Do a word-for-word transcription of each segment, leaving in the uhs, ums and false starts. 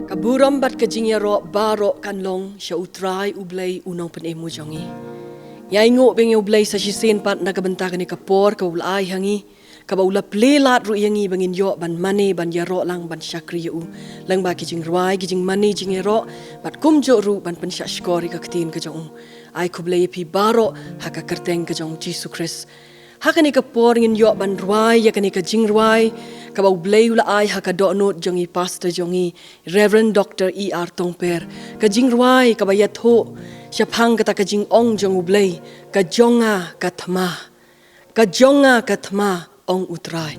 Ka burom bad ka jingïaroh baroh kan long sha U Trai U Blei U Nongpynim U jong ngi. Ngi ainguh biang ïa U Blei sa shisien pat na ka bynta kane ka por kaba U la ai ha ngi, kaba U la plie lad ruh ïa ngi ba ngin ïoh ban mane, ban ïaroh lang, ban shakri ïa U lyngba ki jingrwai, ki jingmane, jingïaroh, bad kumjuh ruh ban pynshah shkor ïa ka ktien ka jong U. Ai khublei ïa phi baroh ha ka kyrteng ka jong U Jisu Khrist. Ha kane ka por ngin ïoh ban rwai ïa kane ka jingrwai kaba U Blei U la ai ha ka dohnud jong i pastor jong ngi, Reverend Doctor E R Tongper. Ka jingrwai kaba ïathuh shaphang kata ka jingong jong U Blei, "Ka jong nga ka thma. Ka jong nga ka thma, ong U Trai."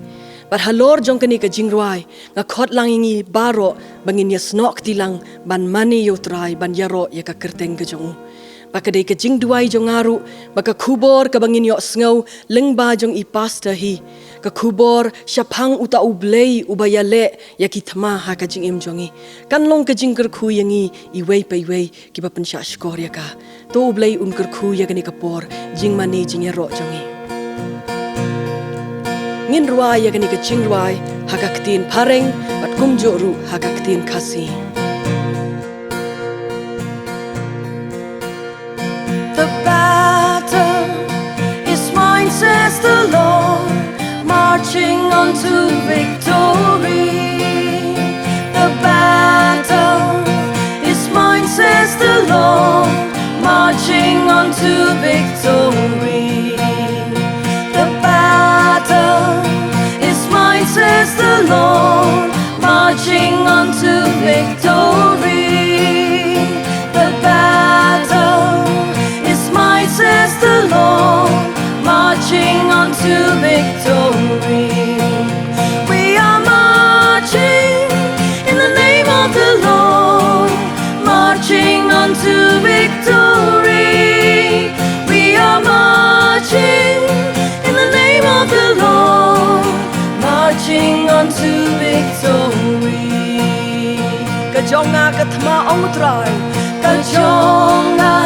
Bad halor jong kane ka jingrwai, nga khot lang ïa ngi baroh ba ngin ïasnoh kti lang ban mane ïa U Trai, ban ïaroh ïa ka kyrteng ka jong U. Ba ka dei ka jingduwai jong nga ruh ba ka khubor kaba ngin ïohsngew lyngba jong i pastor hi, ka khubor shaphang uta U Blei uba ïaleh ïa ki thma ha ka jingim jong ngi, kan long ka jingkyrkhu ïa ngi iwei pa iwei kiba pynshah shkor ïa ka. To U Blei un kyrkhu ïa kane ka por jingmane, jingïaroh jong ngi. Ngin rwai ïa kane ka jingrwai ha ka ktien Phareng bad kumjuh ruh ha ka ktien Khasi. The battle is mine, says the Lord, marching on to victory. The battle is mine, says the Lord, marching on to victory. The battle is mine, says the Lord, marching on to victory. The battle is mine, says the Lord, marching on to victory. We are marching in the name of the Lord, marching on to victory. We are marching in the name of the Lord, marching on to victory. Ka jong nga ka thma, ong U Trai. Ka jong nga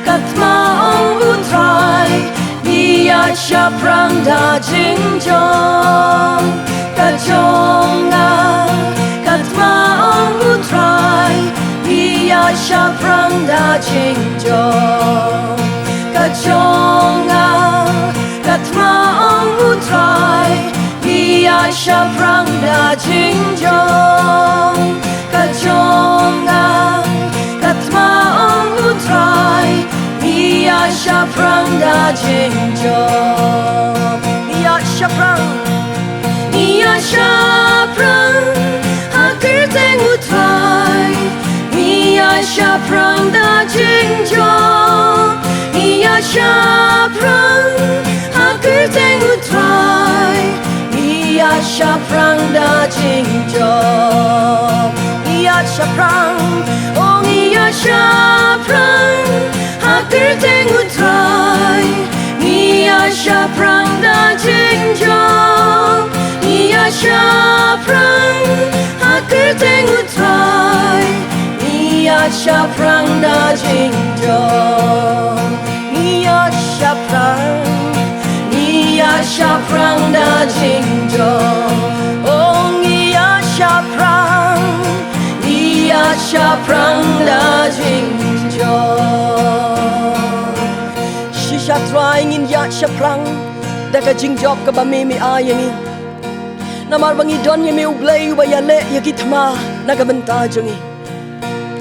ka thma, ong U Trai, ngi ïaid shaphrang da jingjop. Ka jong nga ka thma, ong U Trai, ngi ïaid shaphrang da jingjop. Ka jong nga ka thma, ong U Trai, ngi ïaid shaphrang da jingjop. Ka jong nga ka thma, ong U Trai, ngi ïaid shaphrang da jingjop. Ngi ïaid shaphrang, ngi ïaid shaphrang ha kyrteng U Trai. Ngi ïaid shaphrang da jingjop. Ngi ïaid shaphrang ha kyrteng U Trai. Ngi ïaid shaphrang da jingjop. Ngi ïaid shaphrang, oh, ngi ïaid shaphrang ha kyrteng U Trai. Ngi ïaid shaphrang da jingjop. Ngi ïaid shaphrang ha kyrteng U Trai. Ngi ïaid shaphrang da jingjop. Ngi ïaid shaphrang, ngi ïaid shaphrang da jingjop. Oh, ngi ïaid shaphrang, ngi ïaid shaphrang da jingjop. Shisha Trai, ngin ïaid shaphrang da ka jingjop kaba me me ai ïa ngi. Namar ba ngi don ïa me U Blei uba ïaleh ïa ki thma na ka bynta jong ngi.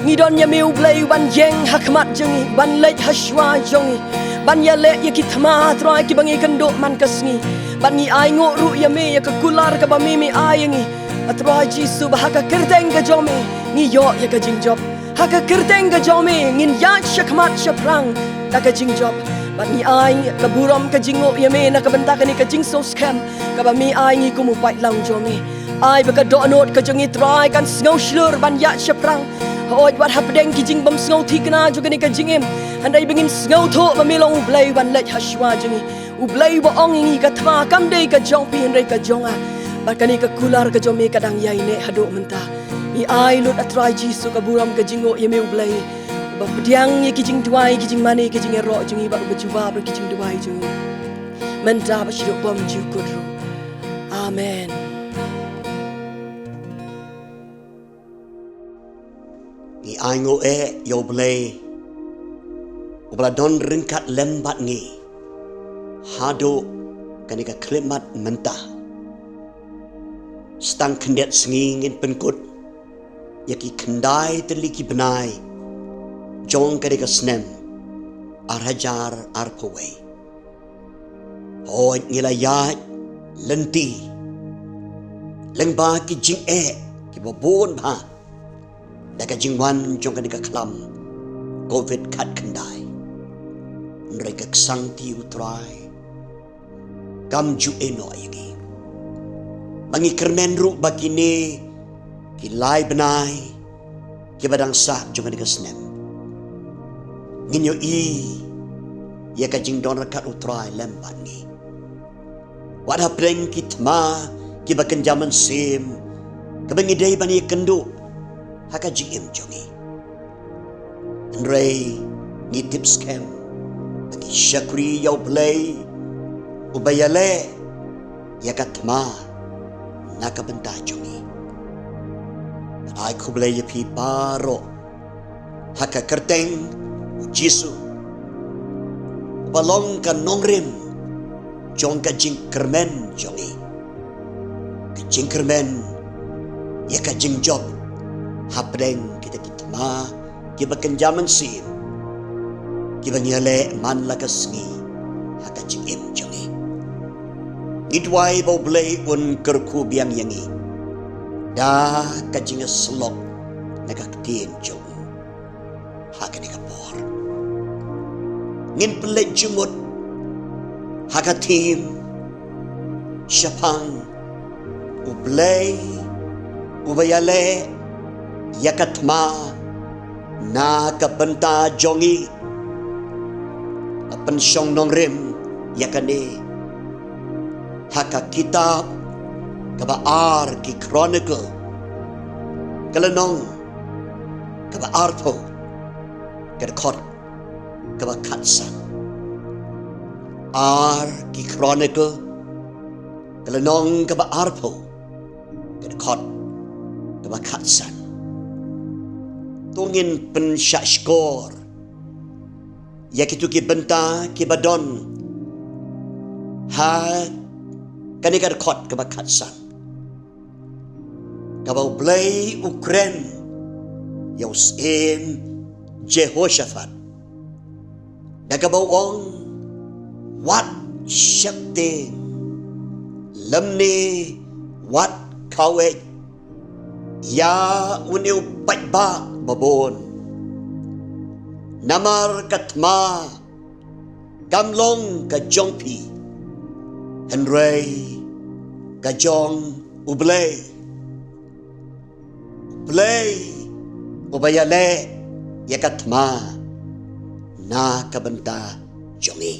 Ngi don ïa me U Blei uban ïeng ha khmat jong ngi, ban leit ha shuwa jong ngi, ban ïaleh ïa ki thma, Trai, kiba ngi kynduh man ka sngi. Bad ngi ainguh ruh ïa me ïa ka kular kaba me me ai ïa ngi, A Trai Jisu, ba ha ka kyrteng ka jong me ngi ïoh ïa ka jingjop. Ha ka kyrteng ka jong me ngin ïaid shakhmat shaphrang da ka jingjop. Bad ngi ai ka burom ka jingnguh ïa me na ka bynta kane ka jingsngewskhem kaba me ai ngi kum u paidlang jong me. Ai ba ka dohnud ka jong ngi, Trai, kan sngew shlur ban ïaid shaphrang. Hooid, wat hapdeng ki jingbymsngew thikna jong kane ka jingim, hynrei ba ngin sngewthuh ba me long U Blei uban leit ha shuwa jong ngi. U Blei uba ong ïa ngi ka thma kam dei ka jong phi hynrei ka jong nga. Bad kane ka kular ka jong me ka dang ïaineh haduh mynta. Ngi ai lut, A Trai Jisu, ka burom ka jingnguh ïa me U Blei uba pdiang ïa ki jingduwai, ki jingmane, ki jingïaroh jong ngi, bad uba jubab ïa ki jingduwai jong ngi mynta bad shaduh bymjukut ruh. Amen. Ai nguh eh ïa U Blei uba la don ryngkat lem bad ngi haduh kane ka khyllipmat mynta. Sa tang khyndiat sngi ngin pynkut ïa ki khyndai tylli ki bnai jong kane ka snem ar hajar arphew wei. Hooid, ngi la ïaid lynti lyngba ki jingeh kiba bun bha da ka jingwan jong kane ka khlam Covid khatkhyndai. Hynrei ka ksangti U Trai kam ju ïehnoh ïa ngi, ba ngi kyrmen ruh ba kine ki lai bnai kiba dang sah jong kane ka snem ngin ïohi ïa ka jingdon ryngkat U Trai lem bad ngi. Wat hapdeng ki thma kiba kynja mynsiem kaba ngi dei ban ïakynduh ha ka jingim jong ngi, hynrei ngi tip skhem ba ngi shakri ïa U Blei uba ïaleh ïa ka thma na ka bynta jong ngi. Ai khublei ïa phi baroh ha ka kyrteng U Jisu, uba long ka nongrim jong ka jingkyrmen jong ngi, ka jingkyrmen ïa ka jingjop hapdeng kita ki thma kiba kynja mynsiem kiba ngi ïaleh man la ka sngi ha ka jingim jong ngi. Ngi duwai ba U Blei un kyrkhu biang ïa ngi da ka jingïasyllok na ka ktien jong U ha kane ka por. Ngin pynleit jingmut ha ka theme shaphang U Blei uba ïaleh ïa ka thma na ka bynta jong ngi. La pynshong nongrim ïa kane ha ka kitab kaba ar ki Chronicle, ka lynnong kaba arphew, ka dkhot kaba khatsan. Ar ki Chronicle, ka lynnong kaba arphew, ka dkhot kaba khatsan. To ngin pynshah shkor ïa kito ki bynta kiba don ha kane ka dkhot kaba khatsan, kaba U Blei u kren ïa u syiem Jehoshaphat da kaba u ong, wat sheptieng lymne wat kawek ïa une u paidbah babun. Namar ka thma kam long ka jong phi, hynrei ka jong U Blei. U Blei uba ïaleh ïa ka thma na ka bynta jong ngi.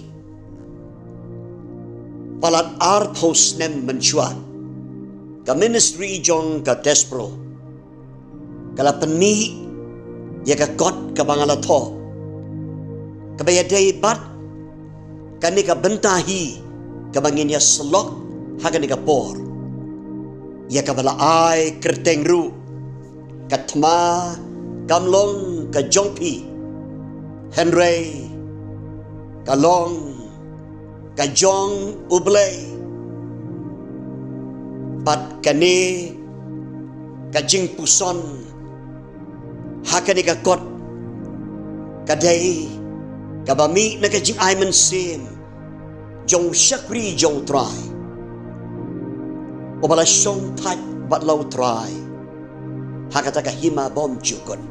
Palat arphew snem mynshuwa, ka ministry jong ka Tesbro ka la pynmih ïa ka kot kaba nga la thoh, kaba ïadei bad kane ka bynta hi kaba ngin ïasyllok ha kane ka por, ïa kaba la ai kyrteng ruh, ka thma kam long ka jong phi, hynrei ka long ka jong U Blei. Bad kane ka jingpuson ha kane ka kot ka dei kaba mih na ka jingai mynsiem jong u shakri jong U Trai, uba la shong thait bad la U Trai ha kata ka hima bymjukut,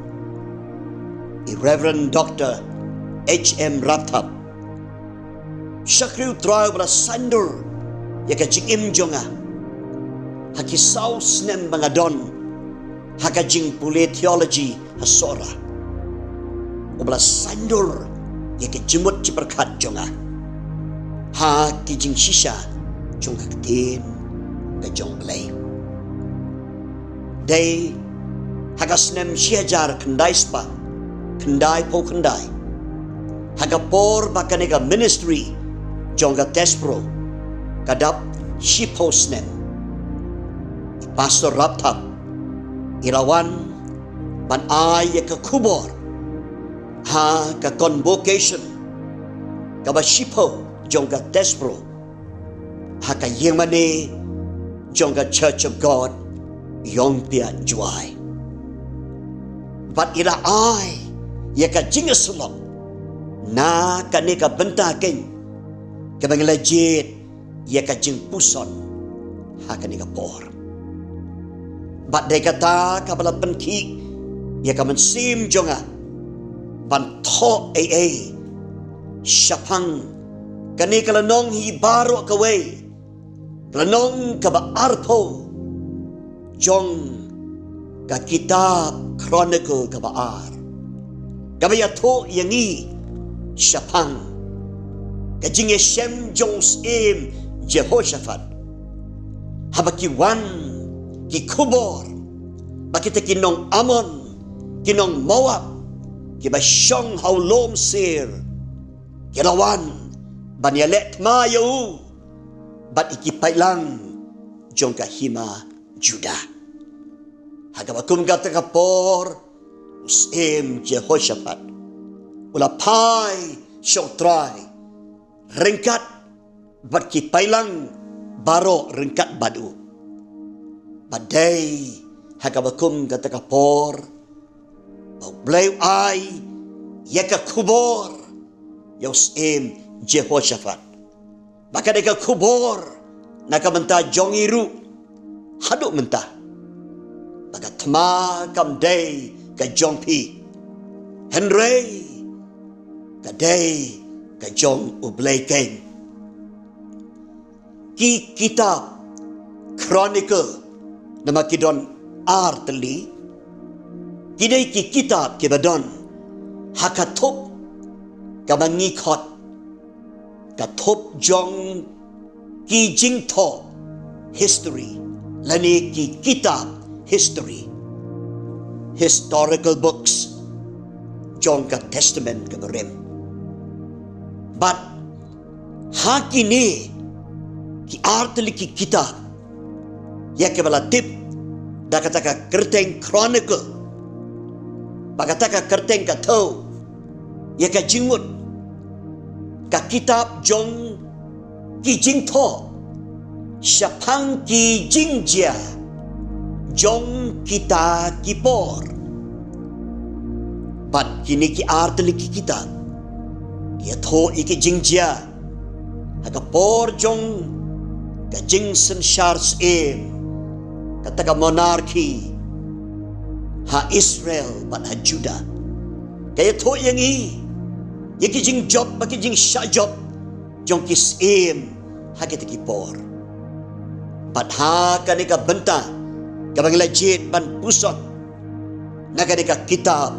i Reverend Doctor H M Rapthap. Shakri U Trai uba la saiñdur ïa ka jingim jong nga ha ki saw snem ba nga don ha ka jingpule theology ha Sohra, uba la saiñdur ïa ka jingmut jingpyrkhat jong nga ha ki jingshisha jong ka ktien ka jong U Blei. Dei ha ka snem shi hajar khyndai spah khyndaiphew khyndai, ha ka por ba kane ka ministry jong ka Tesbro ka dap shiphew snem, i Pastor Rapthap i la wan ban ai ïa ka khubor ha ka convocation kaba shiphew jong ka Teshbro ha ka ïingmane jong ka Church of God Yongpia Jwai. Bad i la ai ïa ka jingïasyllok na kane ka bynta keiñ kaba ngi la jied ïa ka jingpuson ha kane ka por. Bad dei kata kaba la pynkhih ïa ka mynsiem jong nga ban thoh ei ei shaphang kane ka lynnong hi baroh kawei, ka lynnong kaba arphew jong ka kitab Chronicle kaba ar, kaba ïathuh ïa ngi shaphang ka jingïashem jong u syiem Jehoshaphat, haba ki wan ki khubor ba kita ki nong Ammon, ki nong Moab, kiba shong ha u lum Seir, ki la wan ban ïaleh thma ïa u bad ïa ki paidlang jong ka hima Judah. Ha kaba kum kata ka por, u syiem Jehoshaphat u la phai sha U Trai ryngkat bad ki paidlang baroh ryngkat bad u. Bad dei ha kaba kum kata ka por ba U Blei u ai ïa ka khubor ïa u syiem Jehoshaphat, ba ka dei ka khubor na ka bynta jong ngi ruh haduh mynta, ba ka thma kam dei ka jong phi, hynrei ka dei ka jong U Blei keiñ. Ki kitab Chronicle, namar ki don ar tylli, ki dei ki kitab kiba don ha ka thup kaba ngi khot ka thup jong ki jingthoh history lane ki kitab history, historical books jong ka Testament kaba rim. Bad ha kine ki ar tylli ki kitab ïa kiba la tip da kata ka kyrteng Chronicle, ba kata ka kyrteng ka thew ïa ka jingmut ka kitab jong ki jingthoh shaphang ki jingjia jong kita ki por. Bad kine ki ar tylli ki kitab ki ïathuh ïa ki jingjia ha ka por jong ka jingsynshar syiem, kata ka monarchy ha Israel bad ha Judah. Ka ïathuh ïa ngi ïa ki jingjop bad ki jingshah jop jong ki syiem ha kita ki por. Bad ha kane ka bynta kaba ngi la jied ban puson na kane ka kitab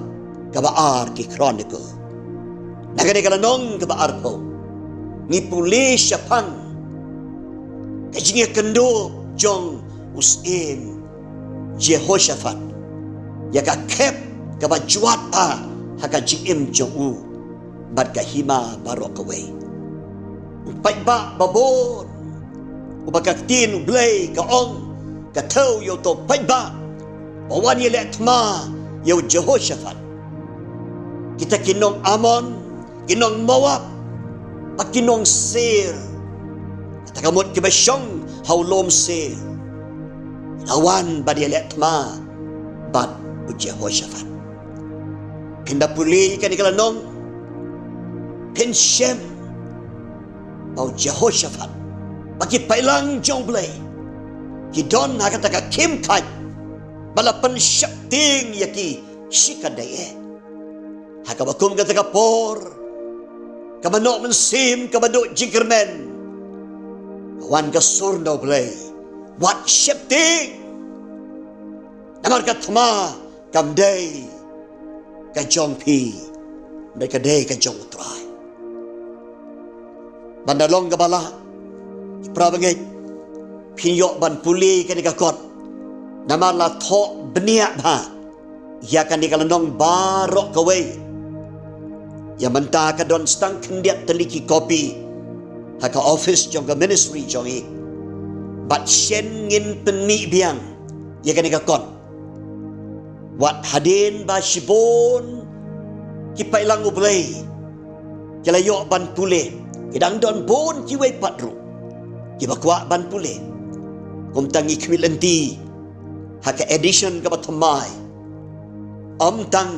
kaba ar ki Chronicle, na kane ka lynnong kaba arphew, ngi pule shaphang ka jingïakynduh jong u syiem Jehoshaphat ïa ka khep kaba jwat bha ha ka jingim jong u bad ka hima baroh kawei. U paidbah babun uba ka ktien U Blei ka ong, ka thew ïa uto u paidbah ba wan ïaleh thma ïa u Jehoshaphat. Kita ki nong Ammon, ki nong Moab, bad ki nong Seir, kata ka mut kiba shong ha u lum Seir, ki la wan ban ïaleh thma bad u Jehoshaphat. Phin da pule ïa kane ka lynnong, phin shem ba u Jehoshaphat bad ki paidlang jong U Blei ki don ha kata ka khim khait ba la pynsheptieng ïa ki shikatdei eh. Ha kaba kum kata ka por, ka manok mynsiem kaba duh jingkyrmen, ka wan ka sur na U Blei, wat sheptieng, namar ka thma kam dei ka jong phi, hynrei ka dei ka jong U Trai. Ban da long kaba lah, ki para bangeit, phin ïoh ban pule kane ka kot, namar la thoh bniah bha ïa kane ka lynnong baroh kawei. Ïa mynta ka don tang khyndiat tylli ki kopi ha ka office jong ka ministry jong i. Bad shen ngin pynmih biang ïa kane ka kot. Wat hadien ba shibun ki paidlang U Blei ki la ïoh ban pule, ki dang don bun kiwei pat ruh kiba kwah ban pule. Kumta ngi khmih lynti ha ka edition kaba thymmai, ym tang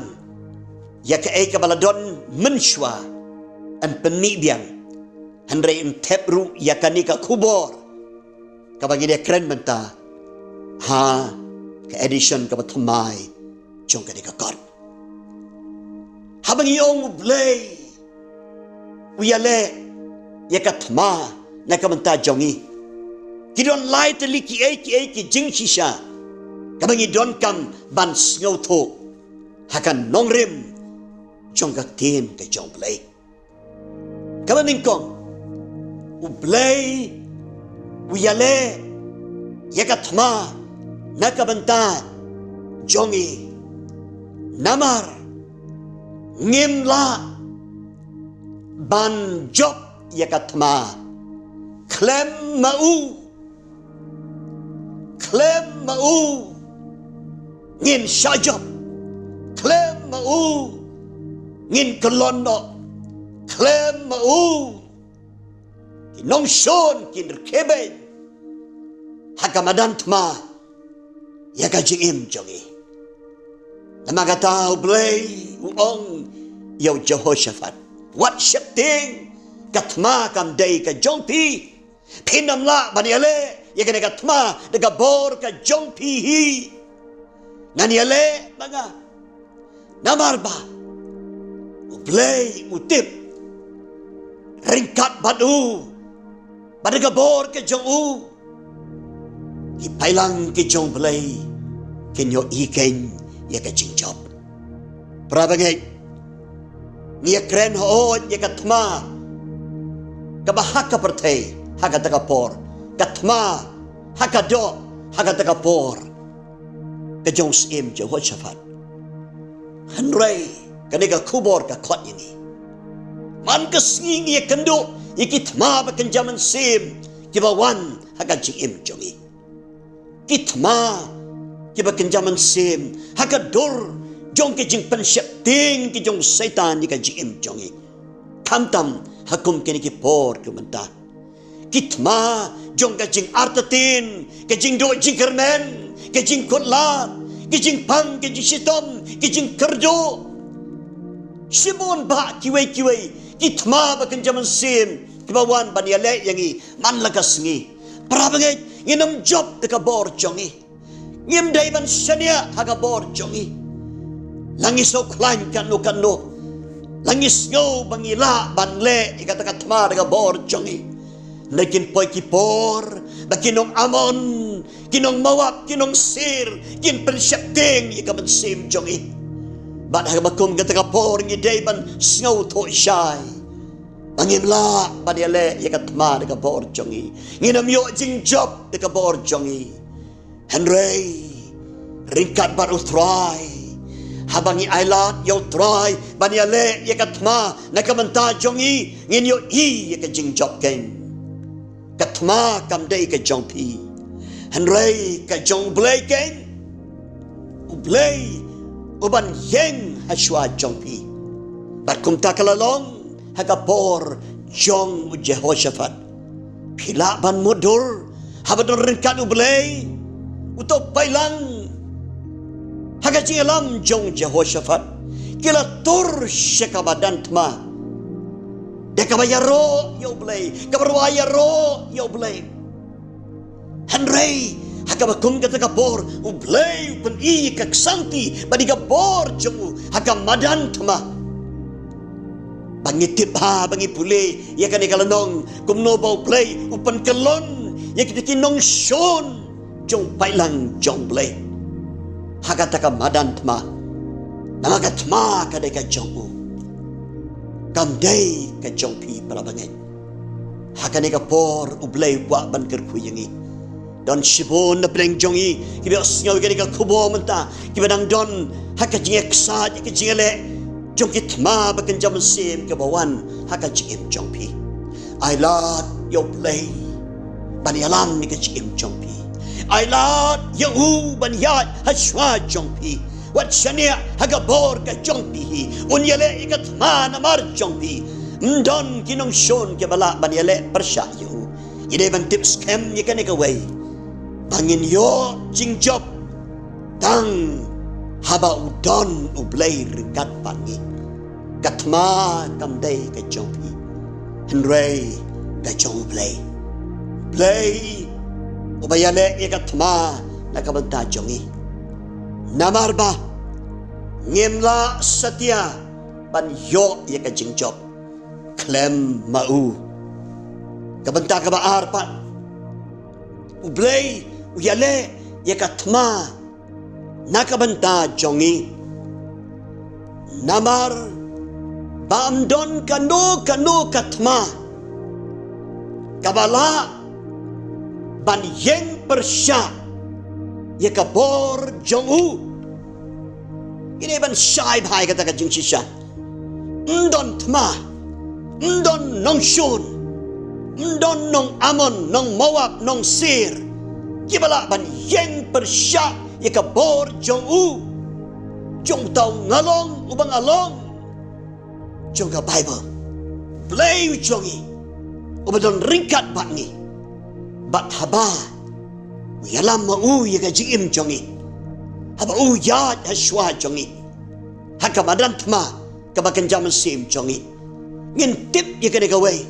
ïa kaei kaba la don mynshuwa yn pynmih biang, hynrei yn thep ruh ïa kane ka khubor kaba ngi dei kren mynta ha ka edition kaba thymmai jong kane ka kot. Haba ngi ong U Blei u ïaleh ïa ka thma na ka bynta jong ngi, ki don lai tylli kiei kiei ki jingshisha kaba ngi donkam ban sngewthuh ha ka nongrim jong ka ktien ka jong U Blei. Kaba nyngkong, U Blei u ïaleh ïa ka thma na ka bynta jong ngi. Namar ngim lah ban jop ïa ka thma khlem ma u. Khlem ma u ngin shah jop, khlem ma u ngin kyllon noh, khlem ma u ki nongshun kin rkhie beiñ ha ka madan thma ïa ka jingim jong ngi. Namar kata U Blei u ong ïa u Jehoshaphat, wat sheptieng, ka thma kam dei ka jong phi. Phin ym lah ban ïaleh ïa kane ka thma da ka bor ka jong phi hi. Ngan ïaleh ma nga. Namar ba U Blei u tip ryngkat bad u, bad da ka bor ka jong u, ki paidlang ki jong U Blei kin ïohi kein ïa ka jingjop. Para bangeit, ngi ïa kren hooid ïa ka thma kaba ha ka pyrthei ha kata ka por, ka thma ha ka doh ha kata ka por ka jong u Syiem Jehoshaphat. Hynrei kane ka khubor ka khot ïa ngi, man ka sngi ngi ïa kynduh ïa ki thma ba kynja mynsiem kiba wan ha ka jingim jong ngi. Ki thma kiba kynja mynsiem ha ka dur jong ka jingpynsheptieng ka jong u Soitan ïa ka jingim jong ngi, khamtam ha kum kine ki por ki mynta. Ki thma jong ka jingartatien, ka jingduh jingkyrmen, ka jingkut lad, ka jingpang, ka jingshitom, ka jingkyrduh. Shibun bah kiwei kiwei ki thma ba kynja mynsiem kiba wan ban ïaleh ïa ngi man la ka sngi. Para bangeit, ngin ym jop da ka bor jong ngi. Ngim dei ban shaniah ha ka bor jong ngi. La ngi sngewkhlaiñ katno katno, la ngi sngew ba ngi lah ban leh ïa kata ka thma da ka bor jong ngi, hynrei kin poi ki por ba ki nong Amon, ki nong Moab, ki nong Seir kin pynsheptieng ïa ka mynsiem jong ngi. Bad ha kaba kum kata ka por ngi dei ban sngewthuh shai ba ngim lah ban ïaleh ïa ka thma da ka bor jong ngi. Ngin ym ïoh jingjop da ka bor jong ngi. Hynrei ryngkat bad U Trai, haba ngi ailad ïa U Trai ban ïaleh ïa ka thma na ka bynta jong ngi, ngin ïohi ïa ka jingjop kein. Ka thma kam dei ka jong phi, hynrei ka jong U Blei kein. U Blei uban ïeng ha shuwa jong phi. Bad kumta ka la long ha ka por jong u Jehoshaphat. Phi lah ban mutdur haba don ryngkat U Blei, uto u paidlang ha ka jingïalam jong u Jehoshaphat ki la tur sha ka madan thma da kaba ïaroh ïa U Blei, kaba rwai ïaroh ïa U Blei. Hynrei ha kaba kum kata ka por U Blei u pyni ïa ka ksangti bad ïa ka bor jong u ha ka madan thma. Ba ngi tip ha ba ngi pule ïa kane ka lynnong kumno ba U Blei u pynkyllon ïa kita ki nongshun jong u paidlang jong U Blei ha kata ka madan thma. Namar ka thma ka dei ka jong u, kam dei ka jong phi, para bangeit. Ha kane ka por U Blei u kwah ban kyrkhu ïa ngi. Don shibun na pdeng jong ngi kiba ïohsngew ïa kane ka khubor mynta, kiba dang don ha ka jingïaksaid, ka jingïaleh jong ki thma ba kynja mynsiem kiba wan ha ka jingim jong phi. Ailad ïa U Blei ban ïalam ïa ka jingim jong phi. Ailad ïa u ban ïaid ha shuwa jong phi. Wat shaniah ha ka bor ka jong phi hi. Un ïaleh ïa ka thma namar jong phi. Ym don ki nongshun kiba lah ban ïaleh pyrshah ïa u. Ïa dei ban tip skhem ïa kane kawei, ba ngin ïoh jingjop tang haba u don U Blei ryngkat bad ngi. Ka thma kam dei ka jong phi, hynrei ka jong U Blei. Blei uba ïaleh ïa ka thma na ka bynta jong ngi. Namar ba ngim lah satia ban ïoh ïa ka jingjop khlem ma u. Ka bynta kaba ar pat, U Blei u ïaleh ïa ka thma na ka bynta jong ngi. Namar ba ym don kano kano ka thma kaba lah ban ïeng pyrshah ïa ka bor jong u. Ine ban shai bha ïa kata ka jingshisha. Ym don thma, ym don nongshun, ym don nong Amon, nong Moab, nong Seir, kiba lah ban ïeng pyrshah ïa ka bor jong u, jong uta u nga long uba nga long jong ka Baibl. Blei u jong ngi, uba don ryngkat bad ngi, bad haba u ïalam ma u ïa ka jingim jong ngi, haba u ïaid ha shuwa jong ngi ha ka madan thma kaba kynja mynsiem jong ngi, ngin tip ïa kane kawei.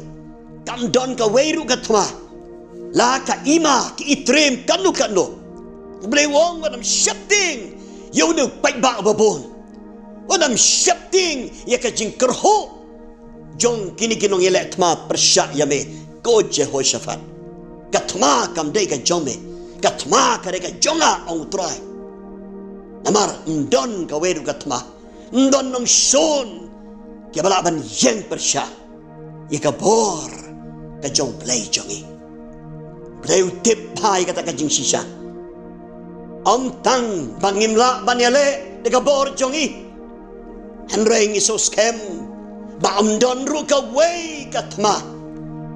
Kam don kawei ruh ka thma, la ka ima, ka itriem, kano kano. U Blei u ong, wat nym sheptieng ïa une u paidbah uba bun. Wat nym sheptieng ïa ka jingkyrhuh jong kine ki nongïaleh thma pyrshah ïa me, ko Jehoshaphat. Ka thma kam dei ka jong me, ka thma ka dei ka jong nga, ong U Trai. Namar ym don kawei ruh ka thma, ym don nongshun kiba lah ban ïeng pyrshah ïa ka bor ka jong U Blei jong ngi. Blei u tip bha ïa kata ka jingshisha. Ym tang ba ngim lah ban ïaleh da ka bor jong ngi, hynrei ngi sngewskhem ba ym don ruh kawei ka thma,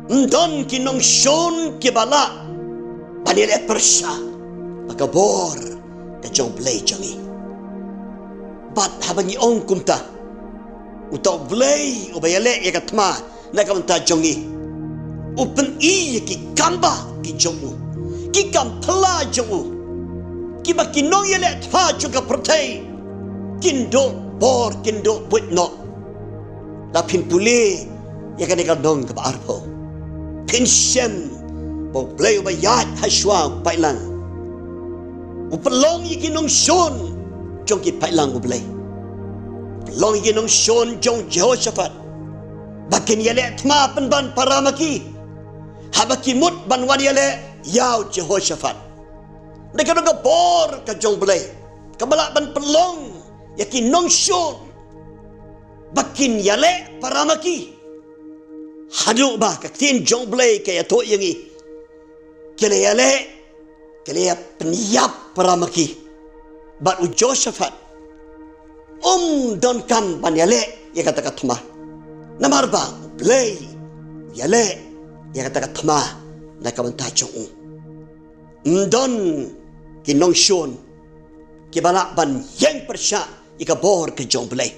ym don ki nongshun kiba lah ban ïaleh pyrshah bad ka bor ka jong U Blei jong ngi. Bad haba ngi ong kumta, uta U Blei uba ïaleh ïa ka thma na ka bynta jong ngi, u pyni ïa ki kambah ki jong u, ki kam phylla jong u, kiba ki nongïaleh thma jong ka pyrthei kin duh bor, kin duh buit noh. Lada phin pule ïa kane ka lynnong kaba arphew, phin shem ba U Blei uba ïaid ha shuwa u paidlang u pynlong ïa ki nongshun jong ki paidlang U Blei, pynlong ïa ki nongshun jong Jehoshaphat ba kin ïaleh thma pynban para ma ki haba ki mut ban wan ïaleh ïa u Jehoshaphat. Dei ka dong ka bor ka jong U Blei kaba lah ban pynlong ïa ki nongshun ba kin ïaleh para ma ki. Haduh ba ka ktien jong U Blei ka ïathuh ïa ngi, ki la ïaleh, ki la ïa pynïap para ma ki. Bad u Jehoshaphat um donkam ban ïaleh ïa kata ka thma, namar ba U Blei u ïaleh ïa kata ka thma na ka bynta jong u. Ym don ki nongshun kiba lah ban ïeng pyrshah ïa ka bor ka jong U Blei.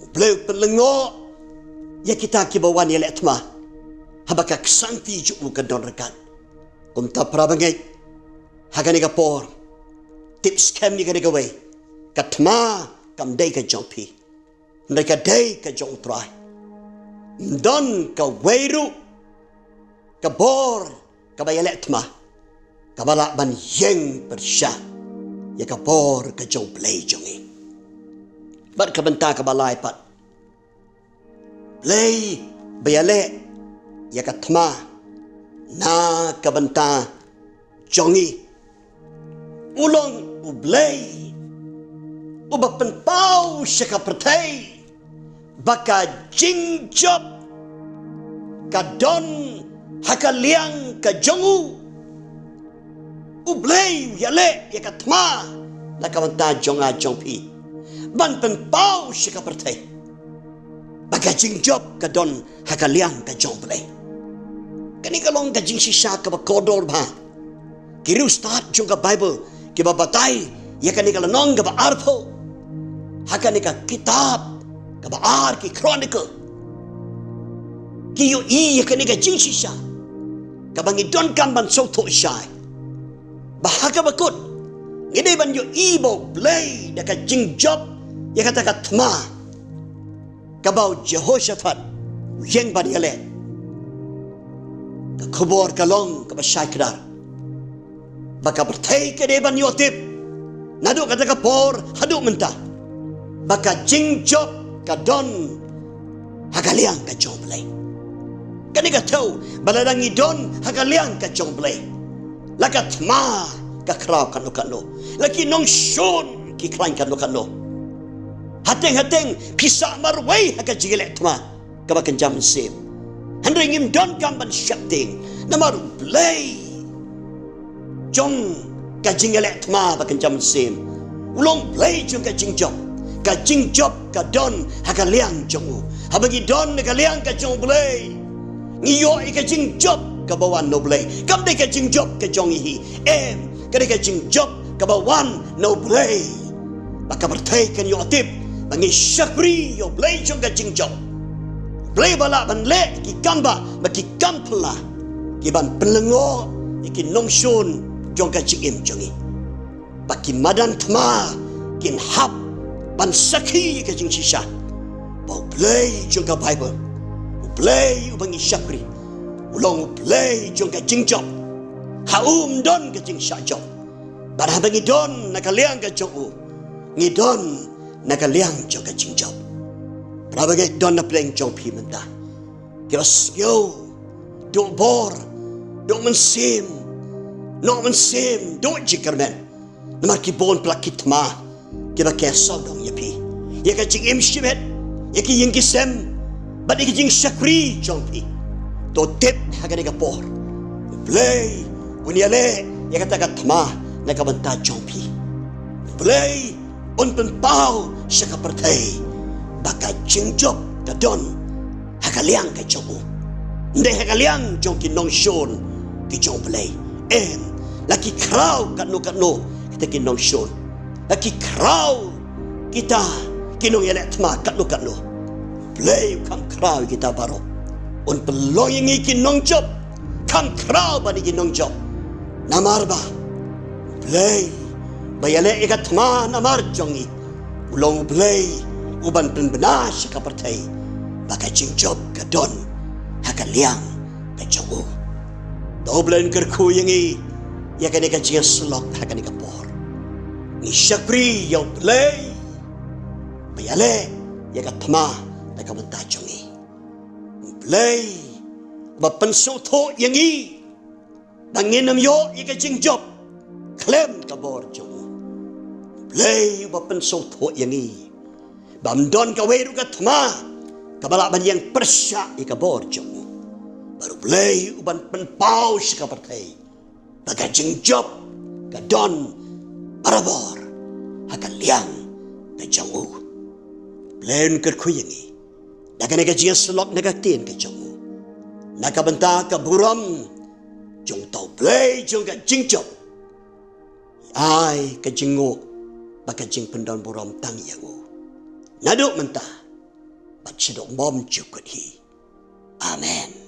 U Blei u pynlyngngoh ïa kita kiba wan ïaleh thma haba ka ksangti jong u ka don ryngkat. Kumta para bangeit, ha kane ka por, tip skhem ïa kane kawei, ka thma kam dei ka jong phi, hynrei ka dei ka jong U Trai. Ym don kawei ruh ka bor kaba ïaleh thma kaba lah ban ïeng pyrshah ïa ka bor ka jong U Blei jong ngi. Bad ka bynta kaba lai pat, Blei ba ïaleh ïa ka thma na ka bynta jong ngi, u long U Blei uba pynpaw sha ka pyrthei ba ka jingjop ka don ha ka liang ka jong u. U Blei u ïaleh ïa ka thma na ka bynta jong nga jong phi ban pynpaw sha ka pyrthei ba ka jingjop ka don ha ka liang ka jong U Blei. Kane ka long ka jingshisha kaba kordor bha. Ki riewstad jong ka Baibl kiba batai ïa kane ka lynnong kaba arphew, ha kane ka kitab kaba ar ki Chronicle, ki ïohi ïa kane ka jingshisha kaba ngi donkam ban sngewthuh shai, ba ha kaba kut ngi dei ban ïohi ba U Blei da ka jingjop ïa kata ka thma kaba u Jehoshaphat u ïeng ban ïaleh. Ka khubor ka long kaba shai kdar, ba ka pyrthei ka dei ban ïoh tip naduh kata ka por haduh mynta, ba ka jingjop ka don ha ka liang ka jong U Blei. Kane ka thew ba lada ngi don ha ka liang ka jong U Blei, la ka thma ka khraw katno katno, la ki nongshun ki khlaiñ katno katno, hateng hateng phi sah marwei ha ka jingïaleh thma kaba kynja mynsiem. Hynrei ngim donkam ban sheptieng, namar U Blei jong ka jingïaleh thma ba kynja mynsiem u long U Blei jong ka jingjop. Ka jingjop ka don ha ka liang jong u. Haba ngi don ha ka liang ka jong U Blei, ngi ïoh ïa ka jingjop kaba wan na U Blei. Kam dei ka jingjop ka jong ngi hi, em, ka dei ka jingjop kaba wan na U Blei, ba ka pyrthei kan ïoh tip ba ngi shakri ïa U Blei jong ka jingjop. U Blei ba lah ban leh ki kam ba, ba ki kam phylla, ki ban pynlyngngoh ïa ki nongshun jong ka jingim jong ngi, ba ki madan thma kin hap ban sakhi ïa ka jingshisha ba U Blei jong ka Baibl, U Blei uba ngi shakri, u long U Blei jong ka jingjop. Ha u ym don ka jingshah jop. Bad haba ngi don na ka liang ka jong u, ngi don na ka liang jong ka jingjop. Para bangeit, don na pdeng jong phi mynta kiba sngew duh bor, duh mynsiem, noh mynsiem, duh jingkyrmen namar ki bun palat ki thma kiba ker sawdong ïa phi, ïa ka jingim shimet, ïa ki ïing ki sem bad ïa ki jingshakri jong phi. To tip ha kane ka por, U Blei un ïaleh ïa kata ka thma na ka bynta jong phi. U Blei un pynpaw sha ka pyrthei ba ka jingjop ka don ha ka liang ka jong u, ym dei ha ka liang jong ki nongshun ki jong U Blei. Em, la ki khraw katno katno kita ki nongshun, la ki khraw kita ki nongïaleh thma katno katno, U Blei u kham khraw ïa kita baroh. Un pynlong ïa ngi ki nongjop, kham khraw ban ïa ki nongjop. Namar ba U Blei ba ïaleh ïa ka thma namar jong ngi u long U Blei uban pynbna sha ka pyrthei ba ka jingjop ka don ha ka liang ka jong u. To U Blei un kyrkhu ïa ngi ïa kane ka jingïasyllok ha kane ka por. Ngi shakri ïa U Blei ba ïaleh ïa ka thma na ka bynta jong ngi. U Blei ba pynsngewthuh ïa ngi ba ngin ym ïoh ïa ka jingjop khlem ka bor jong u. U Blei ba pynsngewthuh ïa ngi ba ym don kawei ruh ka thma kaba lah ban ïeng pyrshah ïa ka bor jong u. Bad U Blei uban pynpaw sha ka pyrthei ba ka jingjop ka don barabor ha ka liang ka jong u. U Blei un kyrkhu ïa ngi da kane ka jingïasyllok na ka ktien ka jong u, na ka bynta ka burom jong uta U Blei jong ka jingjop. Ai ka jingnguh bad ka jingpyndonburom tang ïa u, naduh mynta bad shaduh ym jukut hi. Amen.